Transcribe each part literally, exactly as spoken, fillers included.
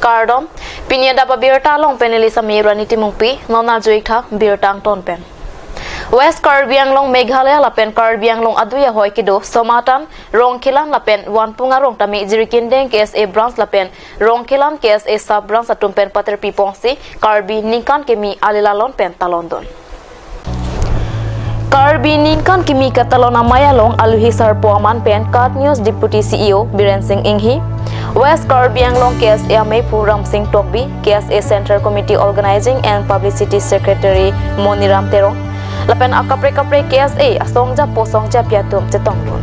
Kardom, pini adap abirta along pen neli Sami Rani Timungpi, non arju-ik tha birta angton pen. West Karbi Anglong, Meghalaya lapen Karbi Anglong adui ahoi kedo Somatan, Rongkhelan lapen Vanpung arong tame Jirikindeng K S A branch lapen Rongkhelan K S A sub branch atum pen paterpi pongsi Karbi Ningkan Kimi alilalon pen talondun. Karbi Ningkan Kimi katalon amei along aluhi sarpo aman pen KAT News Deputy C E O Biren Singh Inghi, West Karbi Anglong K S A ameiphu Ramsing Tokbi, K S A Central Committee Organizing and Publicity Secretary Moniram Terang, lapen akaprek kaprek K S A asongja po songjapi atum chetongdun.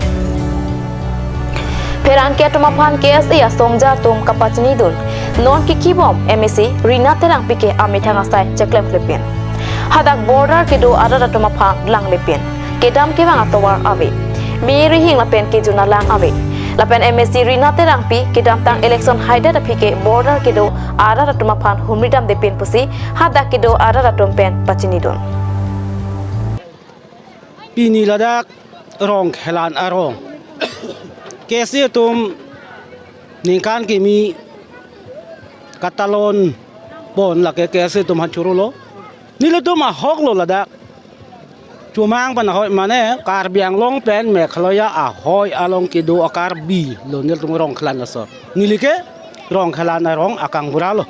Pherangke atum aphan K S A asongja atum kapachinidun. Non kikibom M A C Rina Terangpi ke amethang asai cheklemkle pin. Hadak border kedo arat atum aphan langle pin. Kedam kevang atovar ave. Me rihing lapen kejun alang ave. Lapen M A C Rina Terangpi kedamtang election haidet aphi ke border kedo arat atum aphan humri damde pin pusi hadak kedo arat atum pen pachinidun. Pini ladak Rongkhelan arong K S A atum Ningkan Kimi katalon pon lake K S A atum aphan chorolo. Nelitum ahok lo ladak. Chomang pen ahoi mane Karbi Anglong pen Meghalaya ahoi along kedo a-Karbi lo nelitum Rongkhelan asor. Neli ke Rongkhelan arong akangbura lo.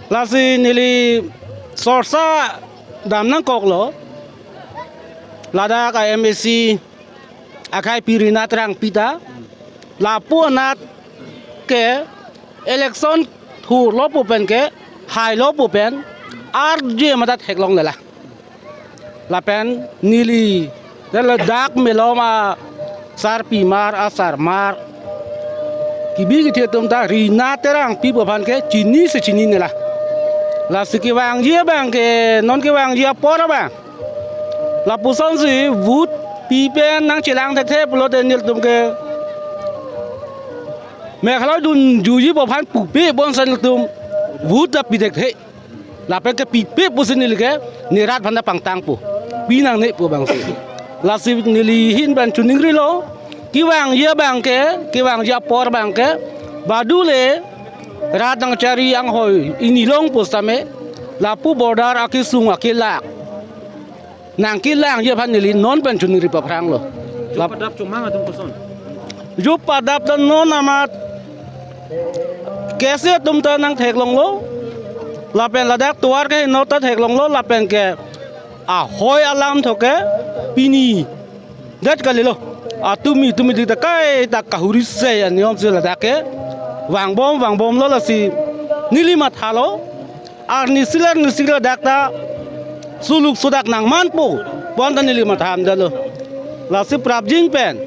Lasi neli sorsa dam nangkok lo. Ladak a-M A C akhai pi Rina Terangpi ta lapu anat ke election thurlo pu pen ke hailo pu pen arje madat theklongle la. Lapen neli ladak malom asarpimar asarmar kebi kethe atum ta Rina Terangpi pu aphan ke chinisi chinine la. Lasi kevangji abang ke non kevangji apor abang lapusonsi vote pi pen nangchelang thekthe pulote nelitum ke Meghalaya dunjuji pu aphan pupe bonsai nelitum vote ta pi thekthe. Lapen ke pipe pusi neli ke ne rat aphan ta pangtangpo. Pi nangne pu abangsi. Lasi neli ahin pen choningrilo. Kevangji abang ke, kevangji apor abang ke, badule rat nangchari anghoi inilong pusitame lapu border akesung akelak nangkelangji aphan neli non pen choningri paphranglo. Jop adap chomang atum koson? Jop adap ta non amat K S A atum ta nangtheklonglo. Lapen ladak tovar kehingno ta theklonglo, lapen ke ahoi alam tho ke pini det kalilo. Atumi tumi dik ta kaita kahuri se aniyom si ladak ke vangbom vangbomlo, lasi neli mathalo. Arnisi arnisi ladak ta suluk sudak nangmanpo pu anta neli matha damlo. Lasi prapjin pen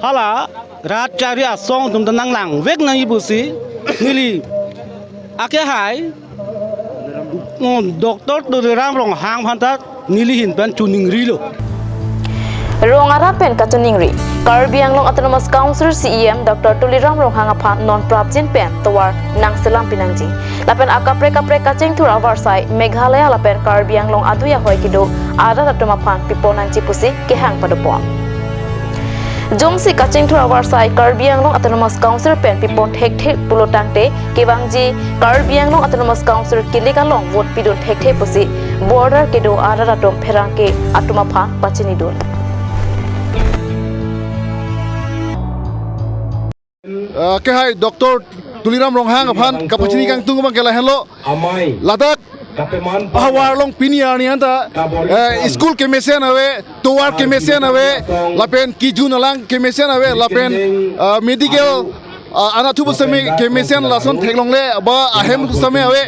hala rat chari asong atum ta nanglangvek nangji pusi neli akehai, mm, Doctor Tuliram Ronghang aphan ta neli ahin pen choningrilo. Rong arat pen kachoningri, Karbi Anglong Autonomous Council C E M Doctor Tuliram Ronghang aphan non prapjin pen tovar nangselam pinangji. Lapen akaprek kaprek kachingthur avarsai Meghalaya lapen Karbi Anglong adui ahoi kedo arat atum aphan pipon nangji pusi kehang padopon. Jongsi kachingthur avarsai Karbi Anglong Autonomous Council pen pipon thekthe pulo tangte kevangji Karbi Anglong Autonomous Council kilik along vote pidun thekthe pusi border kedo arat atum pherangke atum aphan pachinidun. Ah, akehai Doctor Tuliram Ronghang aphan kapachini kangtung abang ke lahenlo. Amei. Ladak kapeman ahavar along pini arni anta, eh, school kemesen ave, tovar kemesen ave, lapen kejun alang kemesen ave, lapen, ah, medical, ah, anatthu pusitame kemesen lason theklongle ba ahem pusitame ave.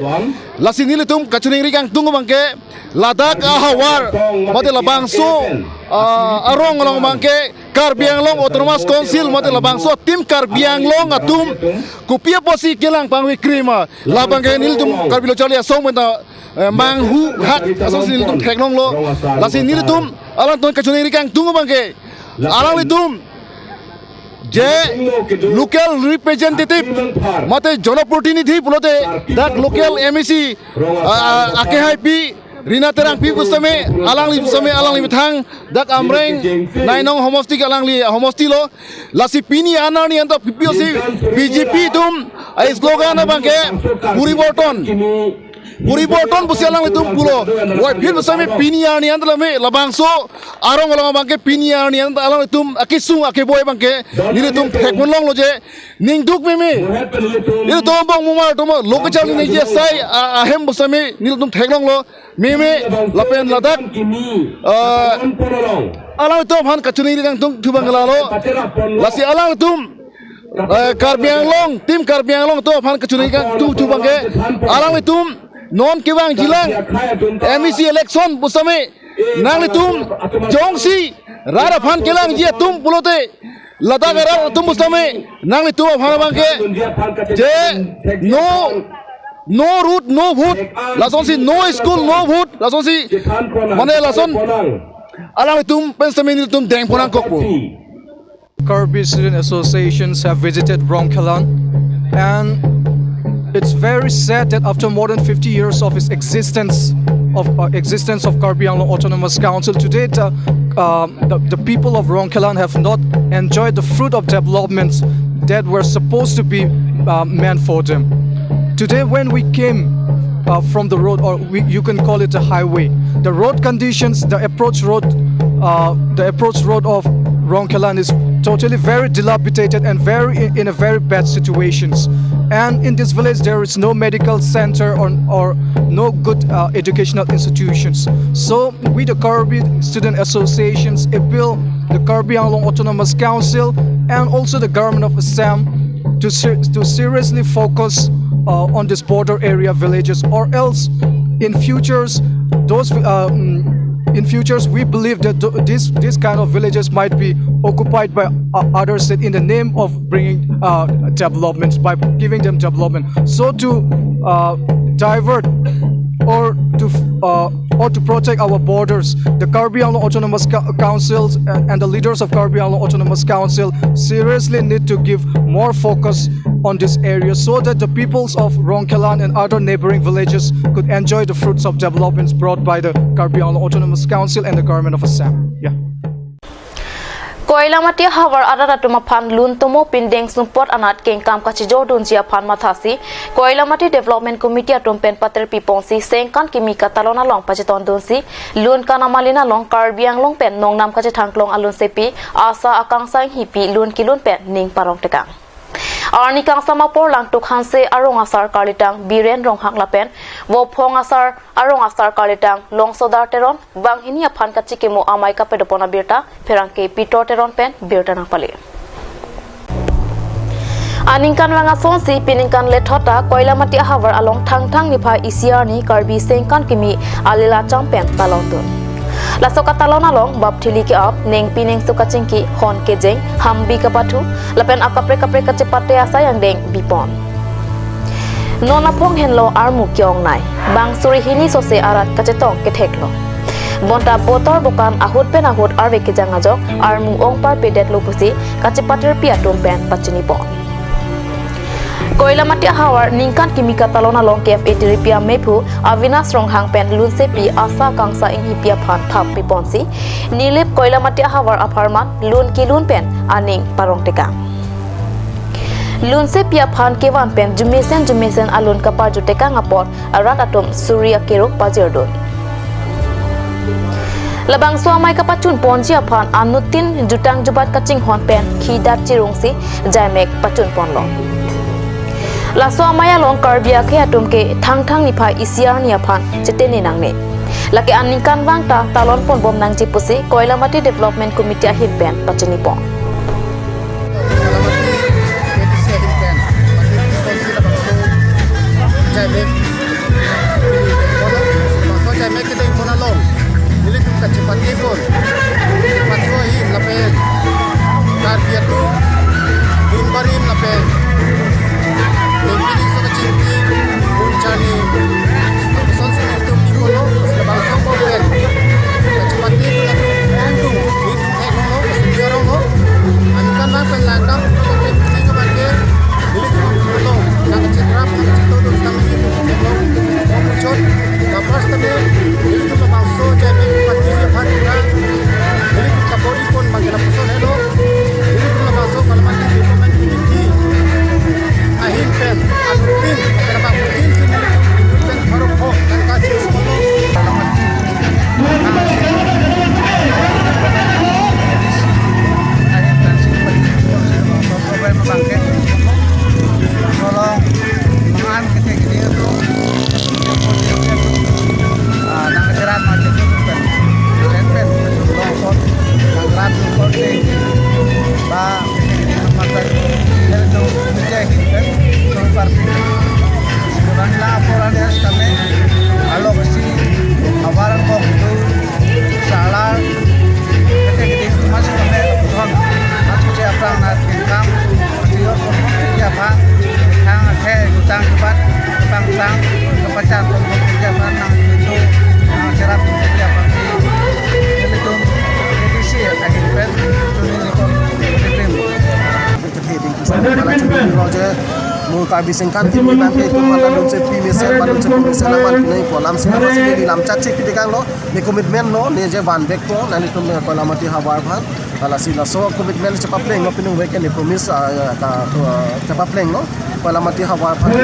Lasi nelitum kachoningri kangtung abang ke ladak ahavar mate labangso, ah, arong along abang ke Karbi Anglong Autonomous Council mate labangso atim Karbi Anglong atum kopi apotsi kelang pangvekre ma, labang ke nelitum Karbi Lo Charli Asong pen ta, eh, manghu hak asonsi nelitum theklonglo. Lasi nelitum alangtum kachoningri kangtung abang ke alanglitum je local representative mate jonoprotinidhi pulote dak local M A C, ah, ah, akehai pi Rina Terangpi pusitame, alangli pusitame, alangli methang dak Amreng nine nong homosti ke alangli homosti lo. Lasi pini arni anta P P O C B J P atum a-slogan abangke poriborton. Poriborton pusi alanglitum pulo. Wai phit pusitame pini arni an tame labangso arong along abangke pini arni an alanglitum akesung akeboi abangke nelitum thekponlonglo je ningduk meme. Nelitum angbong mumar atum lo kacharli nangji asai a-, ahem pusitame nelitum theklonglo. Meme lapen ladak, ah, alanglitum aphan kachiningri kangtung thu abang lalo. Lasi alanglitum, eh, Karbi Anglong, Team Karbi Anglong atum aphan kachiningri kangtung thu abangke alanglitum non kevangjilang M A C election pusitame nanglitum jongsi rat aphan kelangji atum pulote ladak arat atum pusitame nanglitum aphan abangke je no, no road, no vote, lasonsi no school, no vote, lasonsi mane lason alanglitum pen sitame nelitum dengpon nangkokpo. Karbi Student Associations have visited Rongkhelan, and it's very sad that after more than fifty years of its existence, of, uh, existence of Karbi Anglong Autonomous Council, today the, um, the, the people of Rongkhelan have not enjoyed the fruit of developments that were supposed to be, uh, meant for them. Today, when we came, uh, from the road, or we, you can call it a highway, the road conditions, the approach road, uh, the approach road of Rongkhelan is totally very dilapidated and very in, in a very bad situations. And in this village, there is no medical center or, or no good, uh, educational institutions. So we, the Karbi Student Associations, appeal the Karbi Anglong Autonomous Council and also the government of Assam to ser-, to seriously focus, uh, on these border area villages, or else in futures, those, uh, mm, in futures, we believe that th-, this, this kind of villages might be occupied by, uh, other state in the name of bringing, uh, developments, by giving them development. So to, uh, divert or to, uh, or to protect our borders, the Karbi Anglong Autonomous Co-, Councils and, and the leaders of Karbi Anglong Autonomous Council seriously need to give more focus on this area so that the peoples of Rongkhelan and other neighboring villages could enjoy the fruits of developments brought by the Karbi Anglong Autonomous Council and the government of Assam. Yeah. Koilamati ahavar arat atum aphan lun tomo pindeng sumpot anat kengkam kachijordunji aphan mathasi Koilamati Development Committee atum pen paterpi ponsi Sengkan kimi katalon along pachetondunsi lun kanamalin along Karbi Anglong pen nongnam kachethangklong alunsepi Asa Akangsha Inghipi lun kelun pen ning parong tekang. Arni kangsam apor Langtuk Hanse arong asar karlitang Biren Ronghang lapen Vophong asar arong asar karlitang Longsodar Teron banghini aphan kachikimo amei kapadopon abirta pherangke Pitor Teron pen birta nangpale. Aningkanvang asonsi peningkan lethot ta Koilamati ahavar along Thangthang niphai isi arni Karbi Sengkan kimi alila cham pen talon dun. Laso katalon along bap thili ke-ap, nengpi nengso kachingki, hon kejeng, hambi kapathu, lapen akaprek kaprek kachepate asai angdeng bipon. Non aphong henlo armu ke-ongnei, bang suri hini sose arat kachetong ketheklo. Bonta botor bokan ahut pen ahut arve kejang ajok armu ong parpedetlo pusi kachepaterpi atum pen pachinipon. Koilamati ahavar ningkan kimi katalon along K F A tiripi amephu Avinash Ronghang pen lunsepi Asa Akangsha Inghipi aphan thap piponsi, Nilip Koilamati ahavar apharman lun kelun pen aning parong tekang. Lunsepi aphan kevan pen jumesen jumesen alun kaparju tekang apot arat atum suri akeruk pajirdun. Labangso amei kapachunponji aphan anuttin jutang jubat kachinghon pen khidat chirungsi jaimek pachunponlo. Laso amei along Karbi akhei atum ke Thangthang niphai isi arni aphan chetene nangne. Lake aningkanvang ta talon ponbom nangji pusi Koilamati Development Committee ahin pen pachinipon. K T C ahin pen, mati P P C labangso jaimek, labangso jaimek kedengpon along, nelitum kachepatepon, patro ahin lapen Karbi atum, rim barim lapen nengpi nengso kachingki, un charni, asonsi nelitum pipon lo, labangso bom pen kachepatepon atum, nelitum theklonglo, senior rong lo. Aningkanvang pen langdam, pen kuning ke bangke, nelitum along nangkacherap, nangkachetongdun setame nelitum theklong. Om muchot, kapas tame, nelitum labangso jaimek pati aphan kurang, Je mo Karbi Sengkan kimi abang ke itum aphan ta dunsi pi mesen, ba dunsi pi mesen abang pinai po. Lamsi abang si neli lamchak chepidekanglo, ne commitment lo, ne je vanvekpo, nanglitum ne Koilamati havar aphan. Lasi laso commitment chepaplenglo, piningve ke ne promise, ah, ka, ah, chepaplenglo. Koilamati havar aphan ke,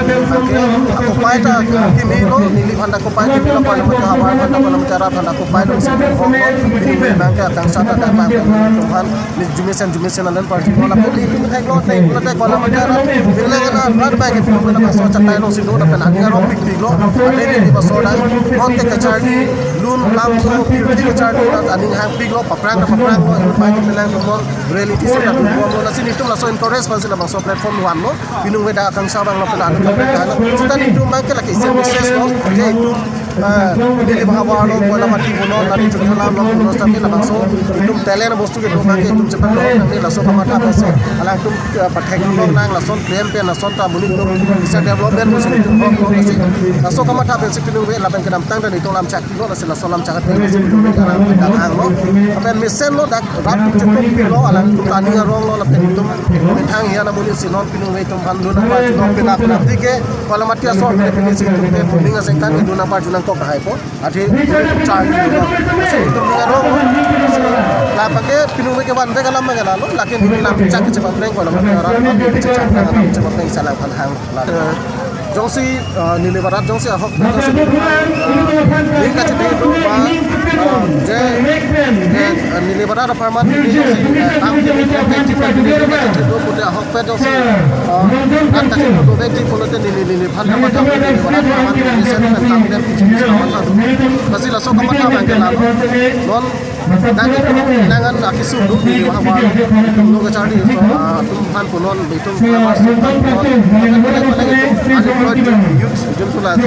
ah, kopai ta, ah, kimilo, neliphan ta kopai kimilo, Koilamati havar aphan ta, Koilamati arat aphan ta kopai lo, si piningve abang ke akangsha ta, ta abang ke itum aphan, ne jumesen, jumesen alen party ko, lapu nelitum theklo, theklo, thek Koilamati arat, bilang arat, arat abang ke itum aphan ta so chatai lo, si do, lapen aning arong pikpiklo, ante neli laso dang, non ke kacharli, lun lam so, pirthi kacharli, aning hangpiklo, paprang ta papranglo, itum abang ke bilang itum non, reality si ta dukbomlo, lasi nelitum laso encourage aphansi labangso platform vanlo, piningve dak akangsha abang lapen aning kaprek lo. Seta nelitum abang ke lake isi message lo, je itum, eh, neli havar lo, Koilamati punon, neli Chothalam lo, punon, seta neli labangso, itum talent bostu kedo abang ke itum chepaplong, neli laso kamatha pensi, alangtum, eh, pathek lo nang, lason krem pen, lason ta monit lo, isa development lo, si nelitum hok lo, lasi, laso kamatha pensi piningve, lapen kedamtang ta nelitum lamchak lo, lasi laso lamchak ateng, lasi piningve, dak hanglo, lapen mesen lo, dak rat chetok pilo, alangtum ta aning arong lo, lapen itum methang hian amonit si non piningve itum aphan dun apar junong pina pina. Tike Koilamati aso pina pina si itum ke puning asengkan dun apar junong kok kahai po. Athe char dun. Si itum aning arong lo. Lapen ke piningve ke vanvek alam abang ke lalo, lake neli lamchak chepapleng Koilamati arat aphan, chechak alam chepapleng, salam aphan hang. Jongsi, ah, neli barat jongsi ahok, jongsi, ah, ning kachidi do ba, ah, je, je, ah, neli barat apharman neli jongsi, ah, kam ke neli ke jipa neli kachidi do pute ahokpet jongsi, ah, rat kachidi do bek ji pulote neli, neliphan ta matha neli barat apharman neli sen pen kam den, matha do. Lasi laso kamatha abang ke lalo. Non Dak itum nangan akisung do, neli havar itum lo kacharli, so, ah, atum aphan punon, itum farmers atum aphan punon, unemployed youth, jun tu la, ah,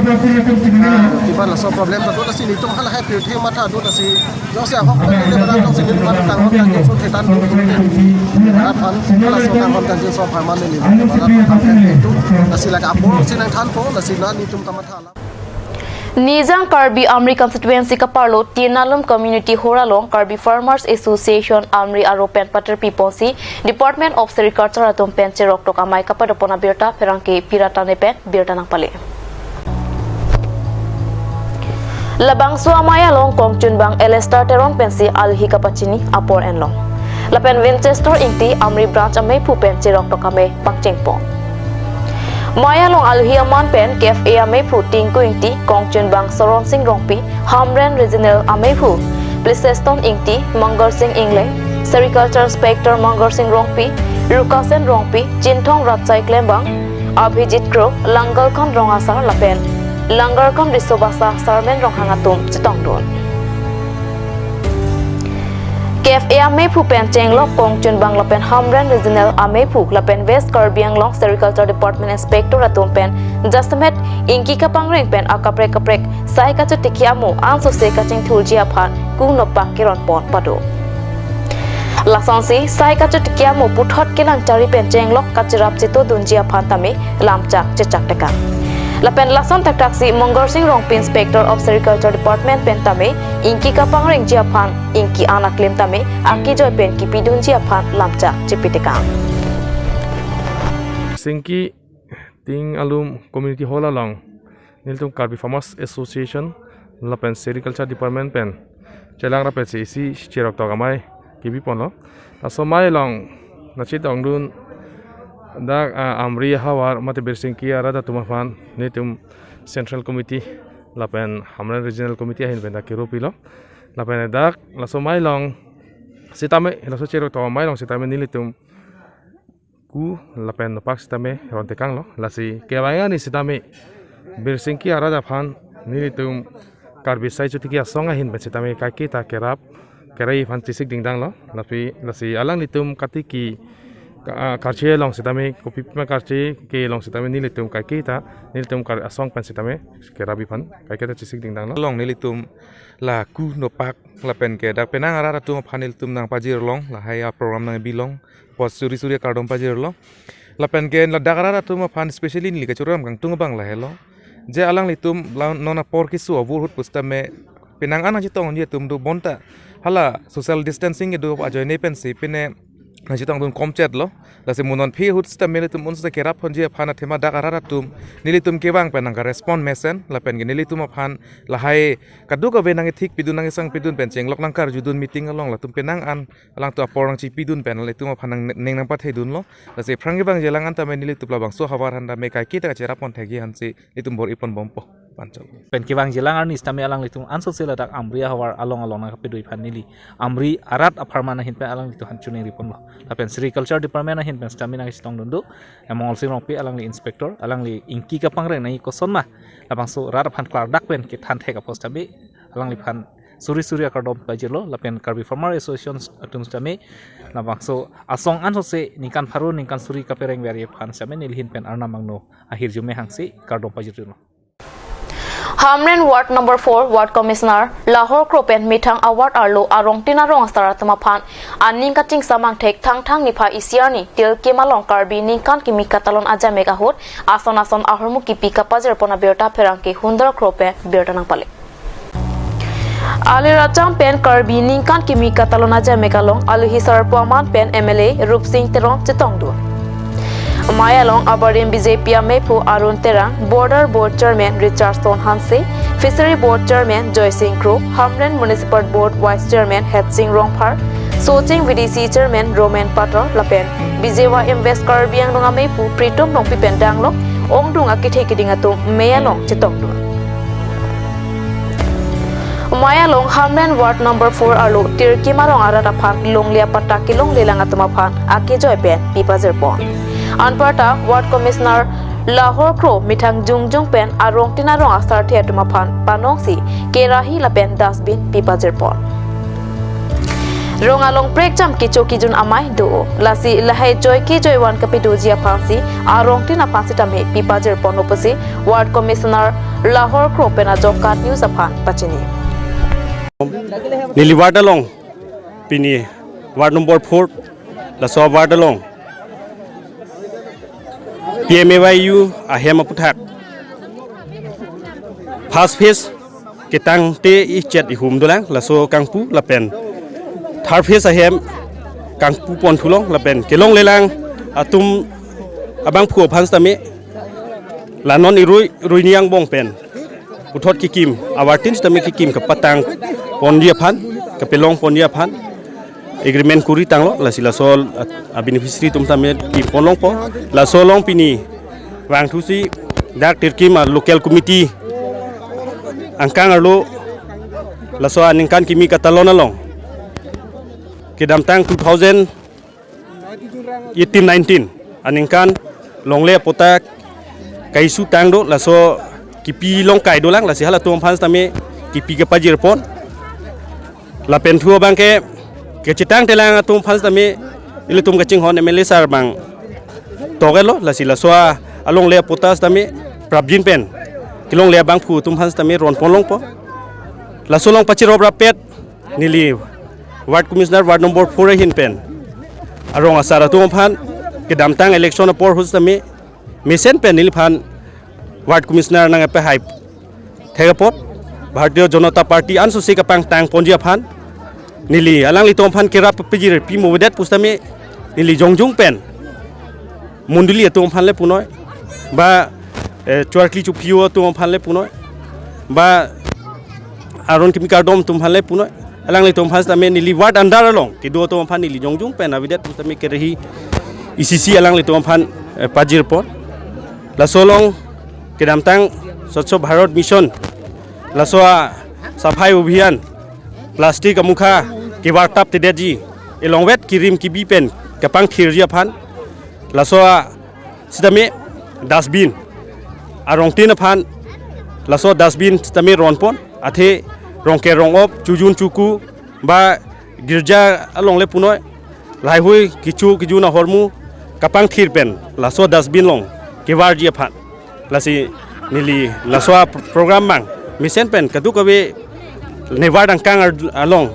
kiba laso problem ta do, lasi nelitum halahai pirthe matha do, lasi jongsi ahok ta neli barat jongsi neli barat tanghon tangjinso thetan do, neli barat aphan laso tanghon tangjinso apharman neli barat aphan itum, lasi lake apor si nangthanpo, lasi non nelitum kamatha alam. Nijang Karbi Amri constituency kaparlo Tirnalum community hall along Karbi Farmers Association Amri aro pen paterpi ponsi Department of Sericulture atum pen cheroktok amei kapadopon abirta pherangke Pira Tane pen birta nangpale. Labangso amei along kongchunbang Elester Teron pensi alhi kapachini apor enlong. Lapen Winchester Ingti Amri branch ameiphu pen cheroktok amei pangchengpon. Mei along alhi aman pen K F A ameiphu Tinku Ingti, kongchunbang Soron Sing Rongpi, Hamren Regional ameiphu Pliseston Ingti, Mangal Sing Ingleng, Sericulture Inspector Mangal Sing Rongpi, Rukasen Rongpi, Chinthong Ratchai Klembang, Abhijit Kro, Langalkhan Ronghasar lapen Langalkhan Rissobasa Sarmen Ronghang atum chetongdun. K F A ameiphu pen chenglok kongchunbang lapen Hamren Regional ameiphu lapen West Karbi Anglong Sericulture Department Inspector atum pen jasemet ingki kapangreng pen akaprek kaprek sai kachotiki amo ansose kachingthurji aphan ku nopak keronpon pado. Lasonsi sai kachotiki amo puthot kelang chari pen chenglok kacherap chetodunji aphan tame lamchak chechak tekang. Lapen lason thakthak si Mangal Sing Rongpi Inspector of Sericulture Department pen tame ingki kapangrengji aphan ingki an aklim tame akijoi pen kipidunji aphan lamchak chepitekang. Singki Tirnalum Community Hall along nelitum Karbi Farmers Association lapen Sericulture Department pen chelang rapet si isi cheroktok amei kebiponlo. Laso amei along nangchetongdun dak, ah, Amri ahavar mate Birsingki arat atum aphan nelitum Central Committee lapen Hamren Regional Committee ahin pen dak kero pilo. Lapen dak laso amei along sitame, laso cheroktok amei along sitame nelitum ku lapen nopak sitame rontekanglo. Lasi kevang ani sitame Birsingki arat aphan nelitum Karbi sai chotiki asong ahin pen sitame kaiketa kerap kerai aphan chesik dingdanglo. Lapi lasi alanglitum katiki ka-, ah, karche along sitame kopi pima karche ke along sitame nelitum kaiketa nelitum kar asong pen sitame kerap aphan kaiketa chesik dingdanglo. Along nelitum la ku nopak lapen ke dak penang arat atum aphan nelitum nangpajirlong, lahai aprogram nangbilong, apot suri suri akardom pajirlo. Lapen ke ladak arat atum aphan specially neli kachoro kangtung abang lahelo. Je alanglitum la non apor keso avur ahut pusitame penang an nangchetongji atum do bonta hala social distancing kedo ajoine pensi pine nangchetongdun komchet lo. Lasi mo non aphi ahut sitame nelitum un sita kerap ponji aphan athema dak arat atum nelitum kevang pen nangkarespond mesen lapen ke nelitum aphan lahai kadokave nangkethik pidun nangkesang pidun pen chenglok nangkarjudun meeting along latum penang an alangtum apor nangchipidun pen nelitum aphan nang ning nangpathedunlo. Lasi aphrang kevangji alang an tame nelitum labangso ahavar aphan tame kaike ta kacherap pon thekji aphansi nelitum bor-i ponbompo. Panchol. Pen kevangji alang arni sitame alanglitum ansose ladak Amri ahavar along along nangkapidun aphan neli Amri arat apharman ahin pen alanglitum aphan choningri ponlo. Lapen Sericulture Department ahin pen sitame nangchetongdun do. Em Mongol Sing Rongpi alangli inspector, alangli ingki kapangreng nangji kosonma labangso rat aphan klardak pen kethan thek apot sitame alangliphan suri suri akardom pajirlo lapen Karbi Farmer Association atum sitame labangso asong ansose ningkan pharo ningkan suri kapereng veri aphan sitame nelihin pen Arnam angno ahirjume hangsi kardom pajirlo. Hamren Ward number four Ward Commissioner Lahor Kro pen methang a-ward arlo arongtin arong asar atum aphan aning kachingsa mangthek Thangthang niphai isi arni Tirkim along Karbi ningkan kimi katalon ajamek ahut ason ason ahormu kipi kapajirpon abirta pherangke Hundor Kro pen birta nangpale. Alirachang pen Karbi ningkan kimi katalon ajamek along aluhi sarpo aman pen M L A Rupsing Teron chetongdun. Amei along abarim B J P amephu Arun Terang, Border Board Chairman Richardson Hanse, Fishery Board Chairman Joysing Kro, Hamren Municipal Board Vice Chairman Hetsing Rongphar, Socheng V D C Chairman Roman Pator lapen B J Y M West Karbi Anglong amephu Pritom Rongpi pen danglok ongdung akethe keding atum amei along chetongdun. Amei along Hamren Ward number four arlo Tirkim arong arat aphan longle apatta kelonglelang atum aphan akejoi pen pipajirpon. Anparta Ward Commissioner Lahor Kro methang jongjong pen arongtin arong asarthe atum aphan panongsi kerahi lapen dustbin pipajirpon. Rong along prekjam kecho kejun amei do. Lasi lahai joike joivan kapidoji aphansi arongtin aphan sitame pipajirponlo pusi Ward Commissioner Lahor Kro pen ajok KAT News aphan pachini. Neli ward along, pini ward number four, laso ward along P M A Y U ahem aputhak first phase ketangte ichet ihum dolang, laso kangpu lapen third phase ahem kangpuponthu long lapen kelonglelang atum abangphu aphan sitame la non irui ruini angbong pen puthot kekim awartin sitame kekim kapatangponji aphan, kapelongponji aphan agreement kuri tanglo, lasi laso a-, a-beneficiary atum tame kimponlongpo. Laso along pini vangthusi dak Tirkim a-local committee angkang arlo laso aningkan kimi katalon along kedamtang two thousand eighteen nineteen aningkan longle apatta ka-issue tang do, laso kipi long kai dolang, lasi halatum aphan sitame kipi kepajirpon. Lapen thu abangke kechetangtelang atum aphan sitame ilitum kachinghon M L A sir abang toketlo, lasi laso a-, alongle apatta sitame prapjin pen kelongle abangphu atum aphan sitame ronponlongpo. Laso along pachirop rappet neli Ward Commissioner Ward number four ahin pen arong asar atum aphan kedamtang election apor ahut sitame mesen pen neliphan Ward Commissioner nangpehai thek apot Bharatiya Janata Party ansose kapangtangponji aphan neli alanglitum aphan kerap pejir pimo avedet pusitame neli jongjong pen mondoli atum aphan le punoi, ba, eh, chuarkli chuphiyo atum aphan le punoi, ba aron kimi kardom atum aphan le punoi, alanglitum aphan sitame neli ward under along kedo atum aphan neli jongjong pen avedet pusitame kerahi isisi alanglitum aphan, eh, pajirpon. Laso along kedamtang Swachh Bharat Mission, laso a-safai abhiyan, plastic amukha kevar taptedetji, elongvet kirim kibi pen kepangthirji aphan, laso a-, sitame dustbin arongtin aphan laso dustbin sitame ronpon, athe rongker rongop, chujun chuku, ba girja along le punoi, lahaihui kecho kejun ahormu kapangthir pen laso dustbin along kevarji aphan. Lasi neli laso a-program abang mesen pen kadokave ne ward angkang ar-, along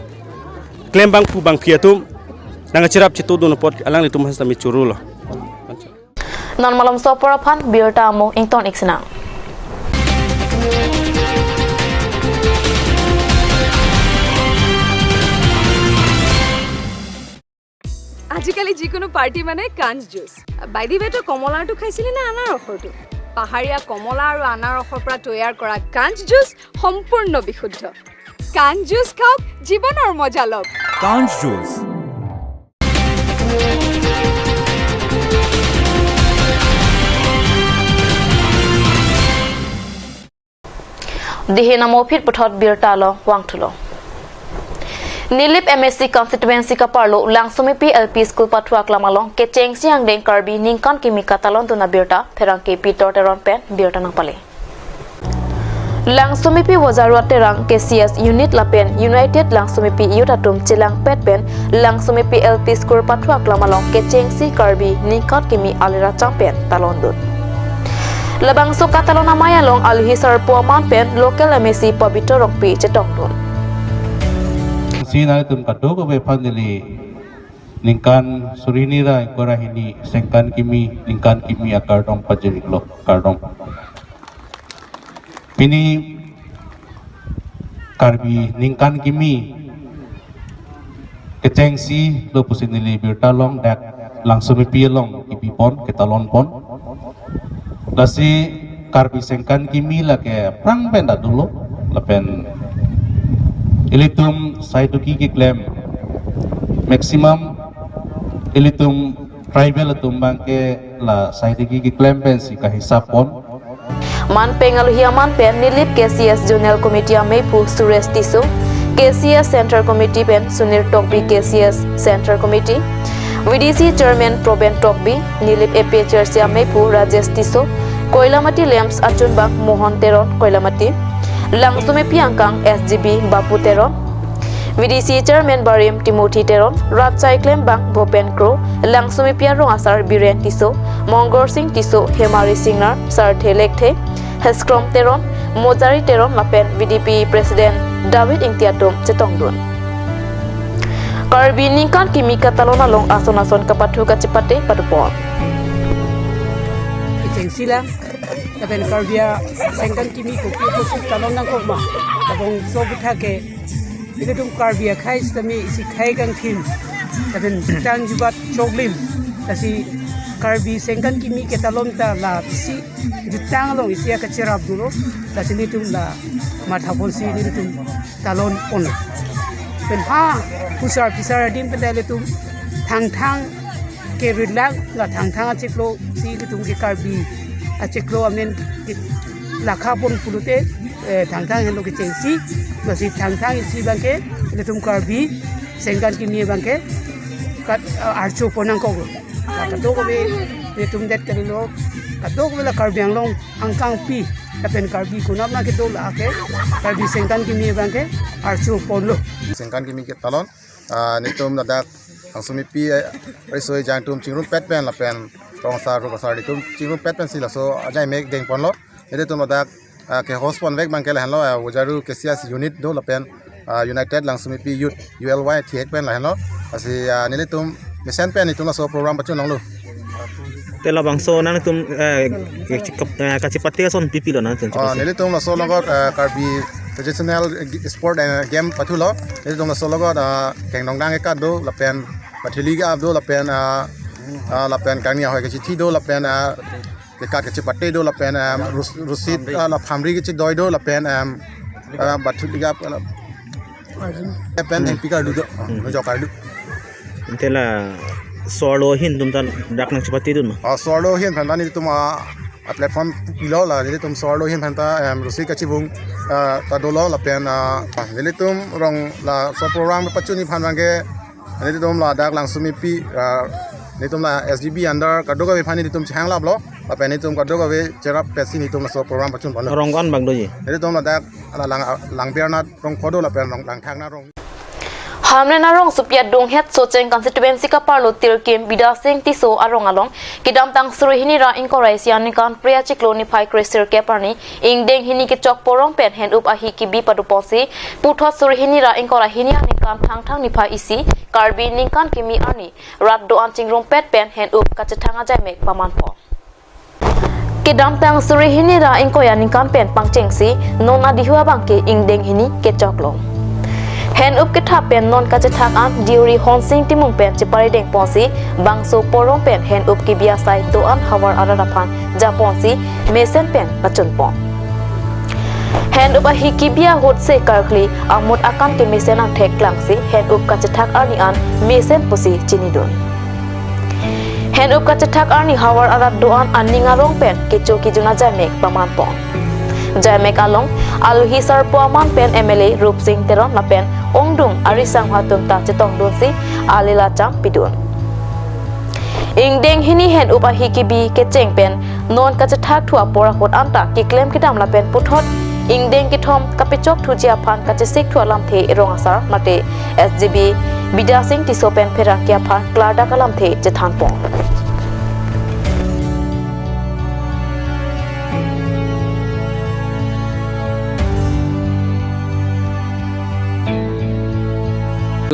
klem abangphu abangphi atum nangkacherap chetongdun apot alanglitum aphan sitame chorolo. Non malomso apor aphan birta amo ington ik sinang. আজিকালি যিকোনো পাৰ্টি মানে কাঞ্চ juice. By the ৱে, তই কমলাৰটো খাইছিলি নে আনাৰসৰটো? পাহাৰীয়া কমলা আৰু আনাৰসৰ পৰা তৈয়াৰ কৰা কাঞ্চ জুচ সম্পূৰ্ণ বিশুদ্ধ। কাঞ্চ জুচ খাওক, জীৱনৰ মজা লওক। কাঞ্চ juice. Dihin amo aphi puthot birta along vangthulo. Nilip M A C constituency kaparlo Langsumepi L P School pathu aklam along kechengsi angdeng Karbi ningkan kimi katalondun abirta pherangke Peter Teron pen birta nangpale. Langsumepi Wajaruat Terang K C S unit lapen United Langsumepi Youth atum chelangpet pen Langsumepi L P School pathu aklam along kechengsi Karbi ningkan kimi aliracham pen talondun. Labangso katalon amei along aluhi sarpo aman pen local M A C Pabitra Rongpi chetongdun. Si nangtum kadokave aphan neli ningkan suri hini ra ingkoi ra hini sengkan kimi ningkan kimi akardom pajirlo, kardom. Pini Karbi ningkan kimi kechengsi lo pusi neli birta along dak Langsumepi along kipipon, ketalonpon. Lasi Karbi sengkan kimi lake aphrang pen ta dolo, lapen ilitum saituki keklem maximum ilitum tribal atum abangke la saituki keklem pensi kahisap pon. Man peng aluhi aman pen Nilip K C S Zonal Committee ameiphu Suresh Tisso, K C S Central Committee pen Sunil Tokbi, K C S Central Committee, V D C Chairman Proben Tokbi, Nilip A P H L C ameiphu Rajesh Tisso, Koilamati Lamps achunbang Mohan Teron Koilamati, Langsumepi angkang S G B Bapu Teron, V D C Chairman Barim Timothy Teron, rat chaiklem bang Bhupen Kro, Langsumepi arong asar Biren Tisso, Mongor Sing Tisso, Hemari Singnar, Sarthe Lekthe, Heskrom Teron, Mojari Teron lapen V D P President David Ingti atum chetongdun. Karbi ningkan kimi katalon along ason ason kapathu kachepate patupon. Kechengsi lang, lapen Karbi asengkan kimi kopi kosi talon nangkok ma. Labangso aphuthak ke ilitum Karbi akhei sitame isi khei kangthim, lapen jutang jubat choklim. Lasi Karbi sengkan kimi ketalon ta la isi jutang along isi akacherap dolo. Lasi nelitum la mathaponsi nelitum talonpon. Pen ha, pusar pisar adim pen ta ilitum Thangthang ke rilak la Thangthang achiklo si ilitum ke Karbi achiklo amen ke lakha pon pulote, eh, Thangthang henlo kechengsi, lasi Thangthang isi abangke ilitum Karbi sengkan kimi abangke kat, eh, archopon nangkoklo. La kadokave ilitum det kalilo, kadokave la Karbi Anglong angkangpi lapen Karbi konat ma kedo lake Karbi sengkan kimi abangke archoponlo. Sengkan kimi ketalon, ah, nelitum ladak Langsumepi, eh, risoi jangtum chingrumpet pen lapen rong asar ruk asar nelitum chingrumpet pensi laso ajaimek dengponlo. Nelitum ladak, ah, ke host ponvek abangke lahenlo, ah, Wajaru K C S unit do lapen, ah, United Langsumepi Youth, U L Y thihek pen lahenlo. Lasi, ah, nelitum mesen pen nelitum laso program pachun longlo. Te labangso nangtum, eh, kachikap, eh, kachepate ason pipilo nangtum? Ah, nelitum laso logot, eh, Karbi traditional, eh, sport, eh, game pathulo. Nelitum laso logot, ah, kengdongdang kekat do lapen pathili ke-ap do lapen, ah, ah, lapen kangni ahoi kechithi do lapen, ah, kekat kachepate do lapen, ah, rus-, rusit, ah, la phamri kechidoi do lapen, ah, ah, pathili ke-ap, ah, pen hengpi karlu do, ah, nujok karlu. Ante la so-arlo ahin atum ta dak nangchepatedun ma? Ah, so-arlo ahin aphan ta nelitum, ah, a platform pilo la nelitum so-arlo ahin aphan ta, em, rusit kachivung, ah, ta dolo lapen, ah, nelitum rong laso program pachunji aphan abangke nelitum ladak Langsumepi, ah, nelitum la S G B under kadokave aphan nelitum chehanglaplo lapen nelitum kadokave cherap pensi nelitum laso program pachunponlo. Rong ko-an abang doji? Nelitum ladak la Lang, Langbirnat rong kodo lapen rong Langthaknat rong. Hamren arongsopi adunghet Socheng constituency kaparlo Tirkim Bidya Sing Tisso arong along kedamtang suri hini ra ingkoi ra isi aningkan Phre achiklo niphai kresirkep arni ingdeng hini kechok porong pen hen-up ahi kibi paduponsi puthot suri hini ra ingkoi ra hini aningkan Thangthang niphai isi Karbi ningkan kimi arni rat do-an chingrumpet pen hen-up kachethang ajaimek pamanpon. Kedamtang suri hini ra ingkoi aningkan pen pangchengsi non adihu abangke ingdeng hini kechoklo. Hen-up kethap pen non kachethak an Deuri Honsing Timung pen cheparideng ponsi bangso porong pen hen-up kebi asai do-an havar arat aphan japonsi mesen pen pachunpon. Hen-up ahi kebi ahut se karkli amut akan kemesen angthek klangsi hen-up kachethak arni an mesen pusi chinidun. Hen-up kachethak arni havar arat do-an aning arong pen kecho kejun ajaimek pamanpon. Jaimek along alohi sarpo aman pen M L A Rupsing Teron lapen ongdung arisangho atum ta chetongdunsi alila cham pidun. Ingdeng hini hen-up ahi kebi kecheng pen non kachethak thu apor ahut anta keklem kedam lapen puthot ingdeng kethom kapechok thuji aphan kachesik thu alamthe rong asar mate S G B Bidya Sing Tisso pen pherangke aphan klardak alamthe chethanpon.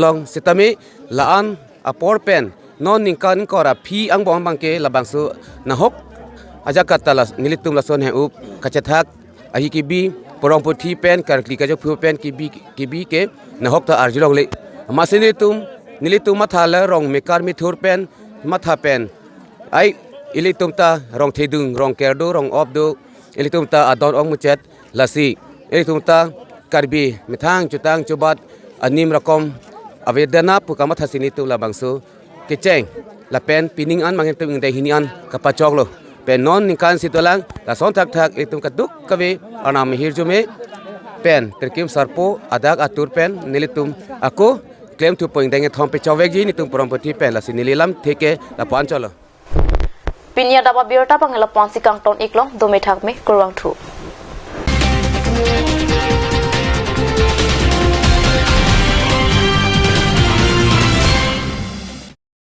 Long sitame la-an apor pen non ningkan ingkoi ra phi angbong abangke labangso nahok ajakat ta la nelitum lason hen-up kachethak ahi kebi porong puthi pen karkli kajok phu pen kebi kebi ke nahok ta arjulongle. Amatsi nelitum nelitum matha le rong mekar methur pen matha pen ai ilitum ta rong thedung, rong ker do, rong op do, ilitum ta adon ong muchot, lasi ilitum ta Karbi methang chutang chubat anim rakom avedana pu kamathasi nelitum labangso kecheng lapen pining an mangitum ingdeng hini an kapachoklo. Pen non ningkan si dolang lason thakthak ilitum kadokave arnam hirjume pen pirkim sarpo adak atur pen nelitum ako klem thupo ingdeng kethom pechokvekji nelitum porong puthi pen, lasi neli lamthe ke lapu-an cholo. Pini adap abirta abang lapu-ansi kangton iklong, dome thakme, kurvangthu.